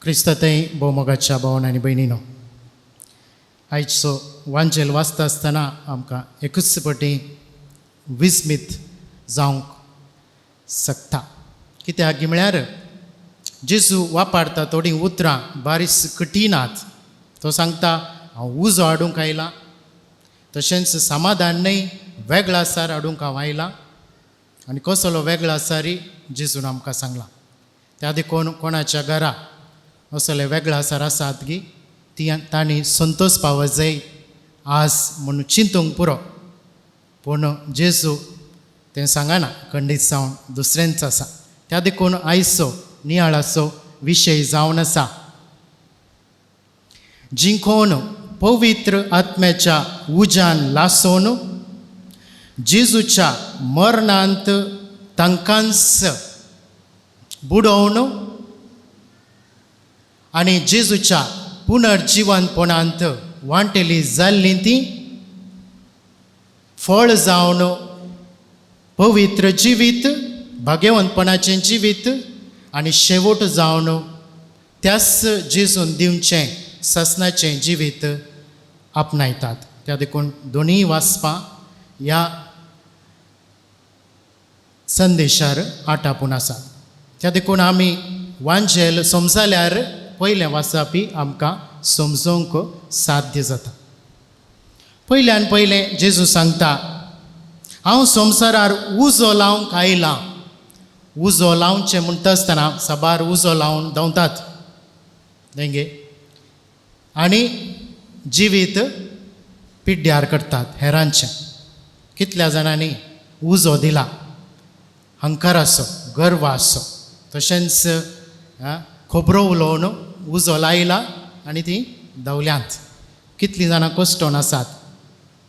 क्रिस्तांतय भोवमोगाच्या भावन आनी भयणीनो, आयचो वांजेल वाचता आसतना आमकां एकूच पटी विस्मीत जावंक शकता. कित्याक म्हळ्यार जेजू वापरता थोडीं उतरां बारीस कठीणात. तो सांगता हांव उजो हाडूंक आयला, तशेंच समाधान न्हय वेगळा सार हाडूंक हांव आयला. आनी कसलो वेगळा सारी जेजून आमकां सांगला. त्या देखून कोणाच्या घरा असले वेगळा सार आसात गी ती तांणी संतोष पावत जाय आज म्हणून चिंतूंक पुरो. पूण जेजू तें सांगना, खंडीत जावन दुसरेंच आसा. त्या देखून आयचो नियाळाचो विशय जावन आसा जिंकोन पवित्र आत्म्याच्या उज्यान लासोवन जेजूच्या मरणांत तांकांच बुडोवन आनी जेजूच्या पुनर्जिवनपणांत वांटेली जाल्ली ती फळ जावन पवित्र जिवीत, भाग्यवंतपणाचें जिवीत आनी शेवट जावन त्याच जेजून दिवचें ससनाचें जिवीत आपणायतात. त्या देखून दोनूय वाचपां ह्या संदेशार आटापून आसात. त्या देखून आमी वांजेल समजल्यार पयलें वाचपी आमकां समजूंक साध्य जाता. पयल्यान पयलें जेजू सांगता हांव संवसारार उजो लावंक आयलां. उजो लावचें म्हणटा आसतना साबार उजो लावन धांवतात न्हय आनी जिवीत पिड्ड्यार करतात हेरांचें. कितल्या जाणांनी उजो दिला, हंकाराचो, गर्वाचो, तशेंच खबरो उलोवन उजो लायला आनी ती धांवल्यांत. कितलीं जाणां कश्टोन आसात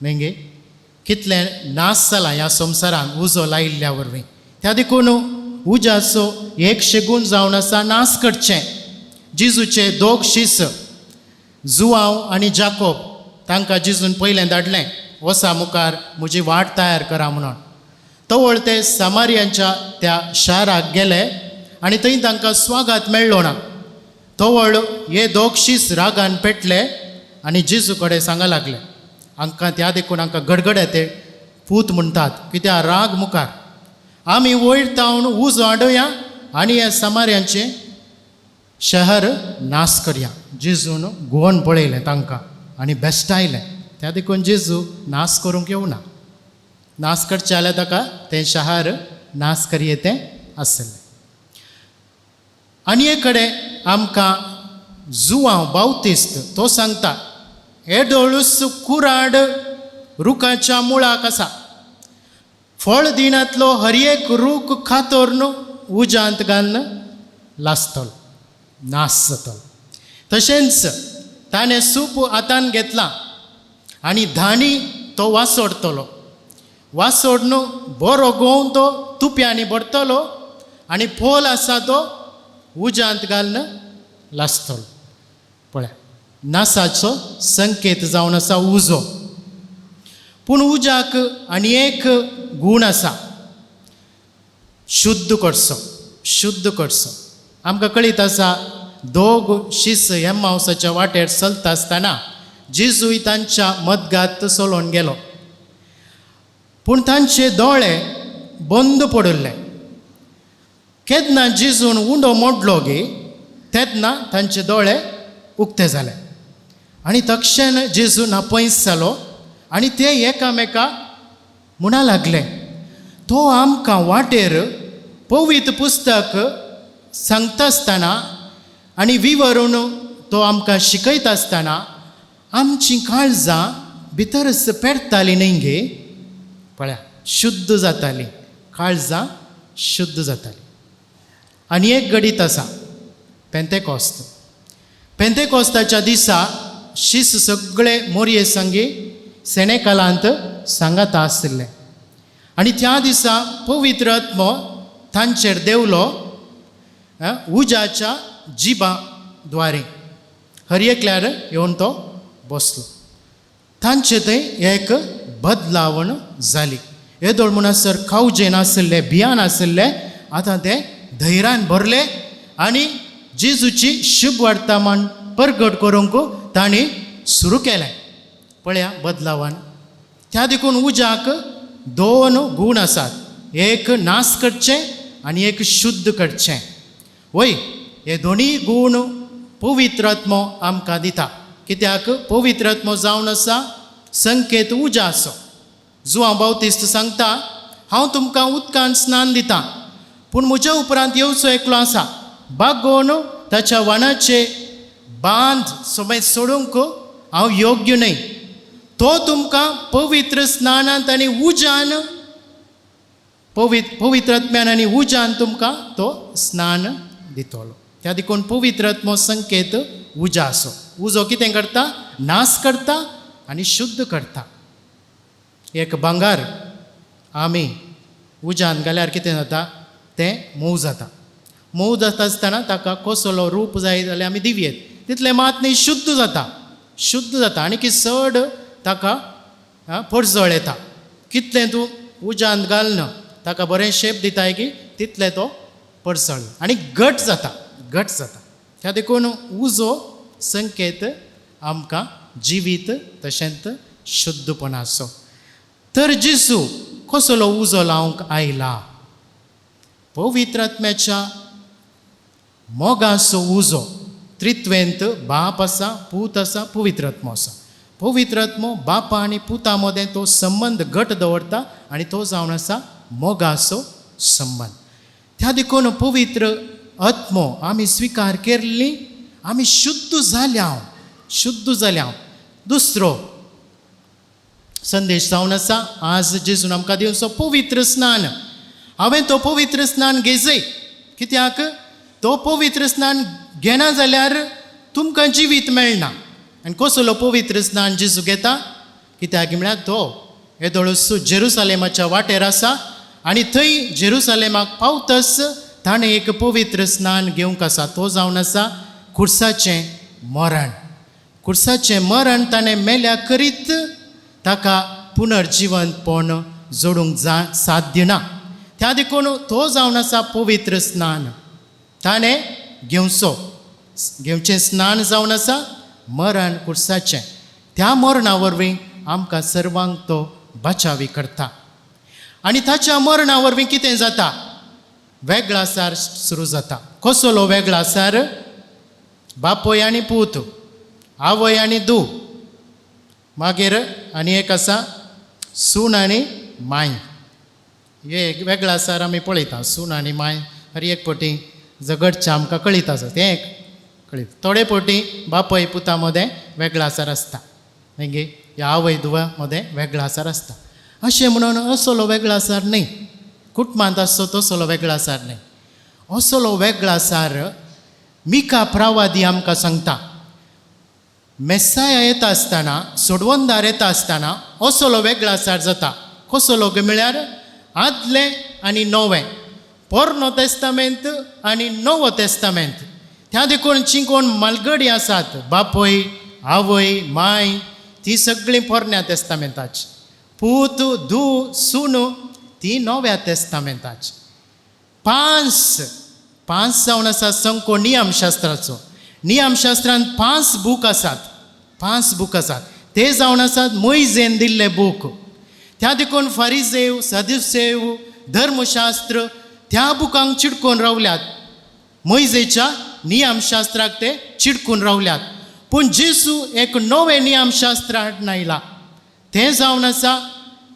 न्हय गे, कितलें नाश जाला ह्या संवसारान उजो लायिल्ल्या वरवीं. त्या देखून उज्याचो एक शेगूण जावन आसा नाश करचें. जेजूचे दोग शीस जुवांव आनी जाकोब तांकां जेजून पयलें धाडलें, वसा मुखार म्हजी वाट तयार करा म्हणून. तवळ ते सामारियांच्या त्या शाराक गेले आनी थंय तांकां स्वागत मेळ्ळो ना. तवळ हे दोग शीस रागान पेटले आनी जेजू कडेन सांगा लागले. हांकां त्या देखून हांकां गडगडे ते पूत म्हणटात, कित्याक राग मुखार आमी वयर तावन उजो हाडुया आनी ह्या सामार्यांचें शहर नाश करया. जेजून गोवन पळयलें तांकां आनी बेश्टायलें. त्या देखून जेजू नाश करूंक येवना. नाश करचें जाल्यार ताका तें शहर नाश करये तें आसलें. आनी एक कडेन आमकां जुवांव बावतिस्त तो सांगता येदोळूच कुराड रुखाच्या मुळाक आसा, फळ दिनांतलो हर एक रूख खातोरून उज्यांत घालून लासतलो, नाश जातलो. तशेंच ताणें सूप हातान घेतलां आनी धाणी तो वासोडटलो, वासोडून बरो गोवन तो तुप्यांनी भरतलो आनी पोल आसा तो उज्यांत घालून लासतलो. पळय, नासाचो संकेत जावन आसा उजो. पूण उज्याक आनी एक गूण आसा, शुद्ध करचो, शुद्ध करचो. आमकां कळीत आसा दोग शीस एम्मावसाच्या वाटेर चलता आसतना जेजूय तांच्या मदगात चलोवन गेलो, पूण तांचे दोळे बंद पडिल्ले. केन्ना जेजून उंडो मोडलो गे तेन्ना तांचे दोळे उक्ते जाले आनी तक्षण जेजू ना पयस जालो आनी ते एकामेका म्हणा लागले, तो आमकां वाटेर पवित्र पुस्तक सांगता आसतना आनी विवरून तो आमकां शिकयता आसतना आमचीं काळजां भितरच पेरतालीं न्हय गे. पळया, शुद्ध जातालीं काळजां, शुद्ध जातालीं. आनी एक घडीत आसा पेंतेकोस्त. पेंतेकोस्ताच्या दिसा शीस सगळे मोरये संगी सेनेकालांत सांगाता आशिल्ले आनी त्या दिसा पवित्र आत्मो तांचेर देंवलो उज्याच्या जिबा द्वारे. हर एकल्यार येवन तो बसलो. तांचे थंय एक बदलावण जाली. येदोळ म्हणसर खावजेन आशिल्ले, भियान आशिल्ले, आतां ते धैर्यान भरले आनी जेजूची शुभ वर्तमान परगट करूंक तांणी सुरू केलें. पळया बदलावान. त्या देखून उज्याक दोन गूण आसात, एक नाश करचें आनी एक शुद्ध करचें. वय, हे दोनूय गूण पवित्र आत्मो आमकां दिता. कित्याक पवित्र आत्मो जावन आसा संकेत उज्याचो. जुआंव बावतिस्त सांगता, हांव तुमकां उदकान स्नान दितां, पूण म्हज्या उपरांत येवचो एकलो आसा, बागोवन ताच्या वाणाचे बांद समेत सोडूंक हांव योग्य न्हय. तो तुमकां पवित्र स्नानांत आनी उज्यान पवित्र आत्म्यान आनी उज्यान तुमकां तो स्नान दितलो. त्या देखून पवित्र आत्मो संकेत उज्याचो. उजो कितें करता? नाश करता आनी शुद्ध करता. एक भांगर आमी उज्यान घाल्यार कितें जाता? तें मोव जाता. मोव जाता आसतना ताका कसलो रूप जाय जाल्यार आमी दिवयेत, तितलें मात न्ही शुद्ध जाता. शुद्ध जाता आनी की चड ताका परजळ येता. कितलें तूं उज्यान घालना ताका बरें शेप दिताय की तितलें तो परजळ आनी घट जाता, घट जाता. त्या देखून उजो संकेत आमकां जिवीत तशेंच शुद्धपणाचो. तर जेजू कसलो उजो लावंक आयला? पवित्र आत्म्याच्या मोगाचो उजो. त्रित्वेंत बाप आसा, पूत आसा, पवित्र आत्मो आसा. पवित्र आत्मो बापा आनी पुता मदें तो संबंद घट दवरता आनी तो जावन आसा मोगाचो संबंद. त्या देखून पवित्र आत्मो आमी स्विकार केल्ली, आमी शुद्ध जाल्या, शुद्ध जाल्या. दुसरो संदेश जावन आसा आज जेजून आमकां दिवचो पवित्र स्नान. हांवें तो पवित्र स्नान घेजय. कित्याक तो पवित्र स्नान घेना जाल्यार तुमकां जिवीत मेळना. आनी कसलो पवित्र स्नान जेजू घेता? कित्याक म्हळ्यार तो येदोळसो जेरुसलेमाच्या वाटेर आसा आनी थंय जेरुसलेमाक पावतच ताणें एक पवित्र स्नान घेवंक आसा. तो जावन आसा खुर्साचें मरण. खुर्साचें मरण ताणें मेल्या करीत ताका पुनर्जिवंतपण जोडूंक जा साध्य ना. त्या देखून तो जावन आसा पवित्र स्नान ताणें घेवचो. घेवचें स्नान जावन आसा मरण खुर्साचें. त्या मरणा वरवीं आमकां सर्वांक तो बचावी करता. आनी ताच्या मरणा वरवीं कितें जाता? वेगळासार सुरू जाता. कसलो वेगळासार? बापूय आनी पूत, आवय आनी धूव, मागीर आनी एक आसा सून आनी माय. हे एक वेगळासार आमी पळयता. सून आनी माय हर एक पटी झगडचें आमकां कळीत आसा. तें एक कळीत. थोडे पटी बापूय पुता मदें वेगळासार आसता, मागीर ह्या आवय धुवा मदें वेगळासार आसता. अशें म्हणून असलो वेगळासार न्हय, कुटुंबांत आसचो तसलो वेगळासार न्हय. असलो वेगळासार मिका प्रवादी आमकां सांगता. मेसाया येता आसतना, सोडवंदार येता आसतना असलो वेगळासार जाता. कसलो म्हळ्यार आदलें आनी नवें, पोरनो तेस्तामेंत आनी नवो तेस्तामेंत. त्या देखून जी कोण मालगडी आसात, बापूय, आवय, माय, ती सगळीं पोरण्या तेस्तामेंताची. पूत, धूव, सून ती नव्या तेस्तामेंताची. पांच पांच जावन आसा संको नियमशास्त्राचो. नियमशास्त्रांत 5 बूक आसात, 5 बूक आसात. ते जावन आसात मोयजेन दिल्ले बूक. त्या देखून फारिजेव, सदुसेव, धर्मशास्त्र त्या बुकांक चिडकून रावल्यात. मोयजेच्या नियमशास्त्राक ते चिडकून रावल्यात. पूण जेजू एक नवें नियमशास्त्र हाडून आयला. तें जावन आसा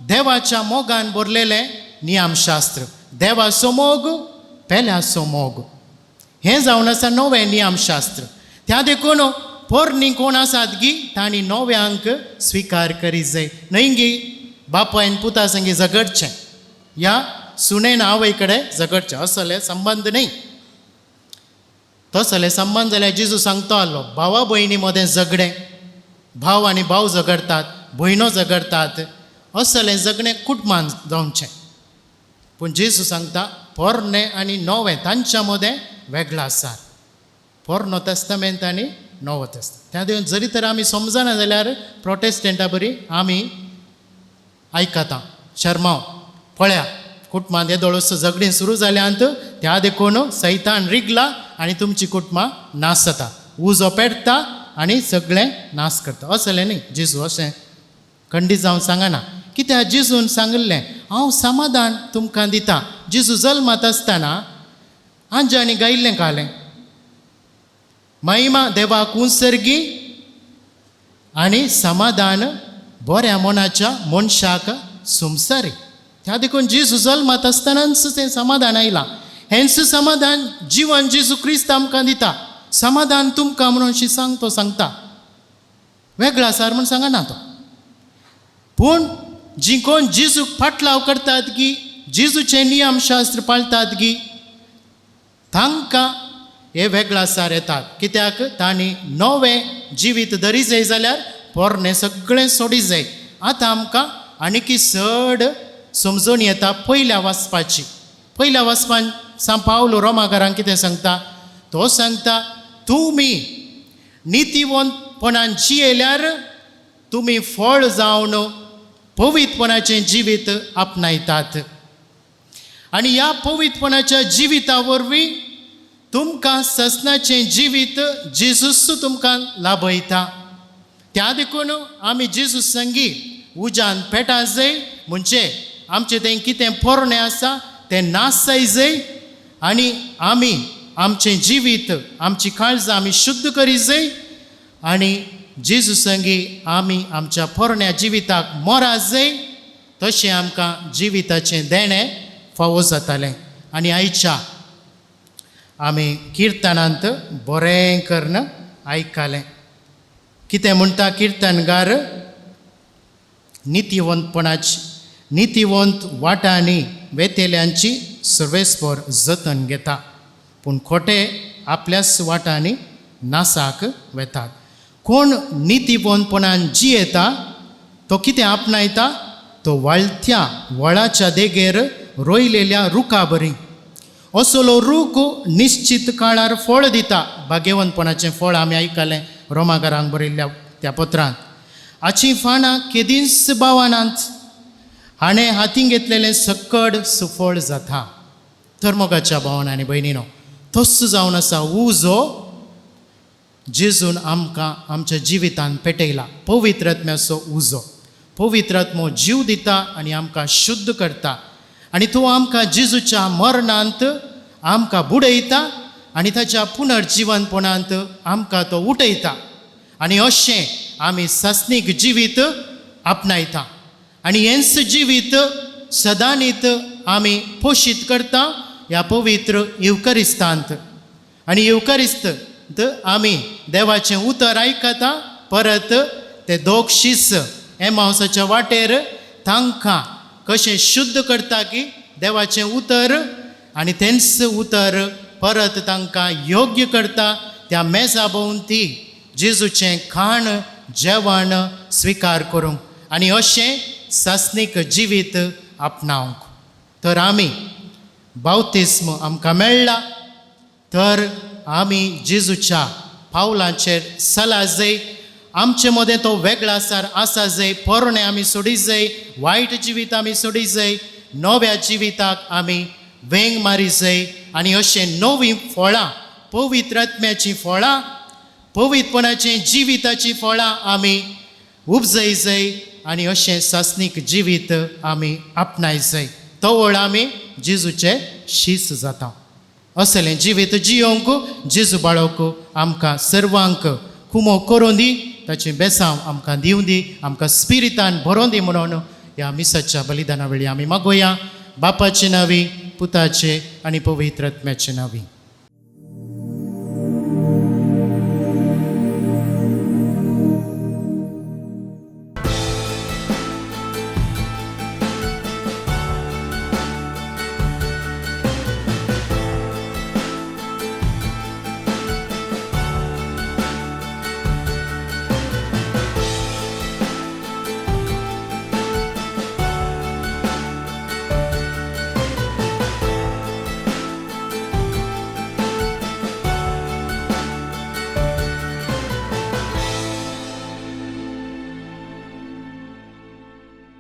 देवाच्या मोगान भरलेलें नियमशास्त्र. देवाचो मोग, पेल्याचो मोग, हें जावन आसा नवें नियमशास्त्र. त्या देखून पोरणी कोण आसात गी तांणी नव्यांक स्विकार करी जाय न्हय गी. बापायन पुता संगी झगडचें या सुनेन आवय कडेन झगडचें असले संबंद न्हय. तसले संबंद जाल्यार जेजू सांगतो आहलो भावा भयणी मदें झगडें, भाव आनी भाव झगडतात, भयणो झगडतात, असलें झगडें कुटुंबान जावचें. पूण जेजू सांगता पोरणें आनी नवें तांच्या मदें वेगळो आसा. पोरणो तेस्तामेंत आनी नवो तेस्तामेंत. त्या देव जरी तर आमी समजना जाल्यार प्रोटेस्टंटा बरी आमी आयकता शर्माव पळया कुटुंबांत येदोळसो झगडीं सुरू जाल्यांत. त्या देखून सैतान रिगला आनी तुमची कुटुंबां नाश जाता. उजो पेटता आनी सगळें नाश करता. असलें न्ही जेजू अशें खंडीत जावन सांगना. कित्याक जेजून सांगिल्लें हांव समाधान तुमकां दिता. जेजू जल्मात आसतना आंजांनी गायिल्लें कालें महिमा देवाक उंसर्गी आनी समाधान बऱ्या मनाच्या मनशाक संवसारी. त्या देखून जेजू जल्मात आसतनाच तें समाधान आयलां. हेंच समाधान जिवन जेजू क्रिस्त आमकां दिता. समाधान तुमकां म्हणून अशी सांग तो सांगता, वेगळो आसार म्हूण सांगना तो. पूण जी कोण जेजूक फाटलाव करतात की जेजूचें नियमशास्त्र पाळटात की तांकां हे वेगळा सार येतात. कित्याक तांणी नवें जिवीत धरी जाय जाल्यार पोरणें सगळें सोडी जाय. आतां आमकां आनीकी चड समजून येता पयल्या वाचपाची. पयल्या वाचपान सांव पावलो रोमाकारांक कितें सांगता, तो सांगता तुमी नितीवंतपणान जियेल्यार तुमी फळ जावन पवित्रपणाचें जिवीत आपणायतात आनी ह्या पवित्रपणाच्या जिविता वरवीं तुमकां ससनाचें जिवीत जेजूस तुमकां लाभयता. त्या देखून आमी जेजूस संगी उज्यान पेटा जाय, म्हणजे आमचें तें कितें पोरणें आसा तें नाश जाय जाय आनी आमी आमचें जिवीत आमची काळजां आमी शुद्ध करी जाय आनी जेजू संगी आमी आमच्या पोरण्या जिविताक मोरा जाय. तशें आमकां जिविताचें देणें फावो जातालें. आनी आयच्या आमी किर्तनांत बरें करून आयकलें कितें म्हणटा किर्तनगार, नितीवंतपणाची नितीवंत वाटांनी वेतेल्यांची सर्वेस्पर जतन घेता, पूण खोटे आपल्याच वाटांनी नासाक वेतात. कोण नितीवंतपणान जियेता तो कितें आपणायता, तो वाळत्या वळाच्या देगेर रोयलेल्या रुखा बरी. असलो रूख निश्चित काळार फळ दिता. भाग्यवंतपणाचें फळ आमी आयकलें रोमाकारांक बरयल्ल्या त्या पत्रांत. हाचीं फाणां केदींच बावनात, हाणें हातीं घेतलेलें सकड सुफळ जाता. तर मोगाच्या भावन आनी भयणीनो, तस्सो जावन आसा उजो जेजून आमकां आमच्या जिवितान पेटयला. पवित्र आत्म्याचो उजो. पवित्र आत्मो जीव दिता आनी आमकां शुद्ध करता आनी तो आमकां जेजूच्या मरणांत आमकां बुडयता आनी ताच्या पुनर्जिवनपणांत आमकां तो उठयता आनी अशें आमी सासणीक जिवीत आपणायता आनी हेंच जिवीत सदांनीत आमी पोशीत करता ह्या पवित्र येवकरिस्तांत. आनी येवकरिस्त आमी देवाचें उतर आयकता, परत ते दोग शीस एमावसाच्या वाटेर तांकां कशें शुद्ध करता की देवाचें उतर आनी तेंच उतर परत तांकां योग्य करता. त्या मेजा भोंवती जेजूचें खाण जेवण स्विकार करूंक आनी अशें सासणीक जिवीत आपणावंक. तर आमी बावतिस्म आमकां मेळ्ळा तर आमी जेजूच्या पावलांचेर सला जाय. आमचे मदें तो वेगळा सार आसा जाय. पोरणें आमी सोडी जाय, वायट जिवीत आमी सोडी जाय, नव्या जिविताक आमी वेंग मारी जाय आनी अशें नवीं फळां, पवित्र आत्म्याचीं फळां, पवित्रपणाचीं जिविताचीं फळां आमी उपजय जाय आनी अशें सासणीक जिवीत आमी आपणाय जाय. तवळ आमी जेजूचे शीस जाता. असलें जिवीत जियोंक जेजू बाळोक आमकां सर्वांक कुमो करूं दी, ताचें बेसांव आमकां दिवं दी, आमकां स्पिरितान भरोन दी म्हणून ह्या मिसाच्या बलिदाना वेळी आमी मागोया. बापाचे नांवी, पुताचे आनी पवित्र आत्म्याचे नांवी.